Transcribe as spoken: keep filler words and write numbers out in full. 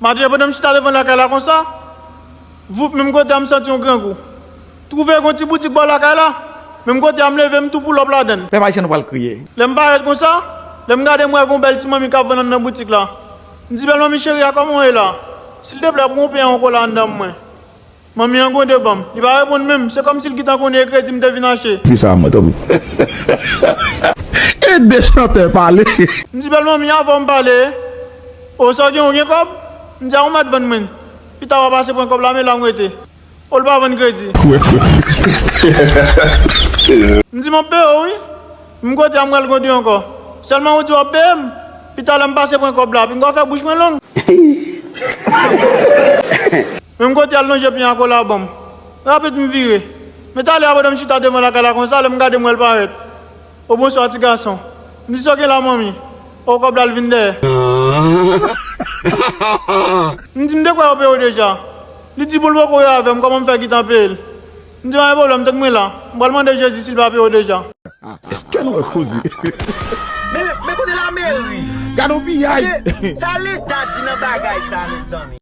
Maten an, pandan m chita devan lakay la konsa, voup, menm kote a, m santi yon grangou. Twouve gen yon ti boutik bò lakay la, menm kote a, m leve, m tou poulòp ladan l. Pèp ayisyen, nou pral kriye. Lè m parèt konsa, lè m gade, m wè gen yon bèl ti manmi k ap vann anndan boutik la. M di, "Bèl manmi cheri a, kòman w ye la? Silteplè, pou yon pen, yon kola anndan mwen." Manmi an gwonde ban m. Li pa reponn menm. Se kòmsi l gentan konnen e kredi m te vin achte. Fi sa mwen, tanpri. Ede chantè pale. M di, "Bèl manmi, avan m pale, o, sa w gen, ou gen kòb?" M di, "A, ou mèt vann mwen. Pita w a pase pran kòb la, men la m rete." O, l pa vann kredi. M di, "M ap peye w, wi." M kote a, m pral gwonde ankò. Sèlman ou di w ap peye m. Pita lè m pase pran kòb la, pinga w fè bouch mwen long. Menm kote a, l lonje pen a kola ban m. Rapid, m vire. Men talè a, pandan m chita devan lakay la konsa, lè m gade, m wè l parèt. "O, bonswa, ti gason." M di, "Sa w gen la, manmi?" "O, kòb la, l vin dèyè." M di, "M te kwè yo peye w deja." Li di, "Bon, l poko ye avè m, kòman m fè gentan peye l?" M di, "Pa gen pwoblèm, tann mwen la. M pral mande Jezi si l pa peye w deja." Èske nou wè koze? Men, men kote lameri? Gade yon piyay! Sa Leta di nan bagay sa, mezanmi?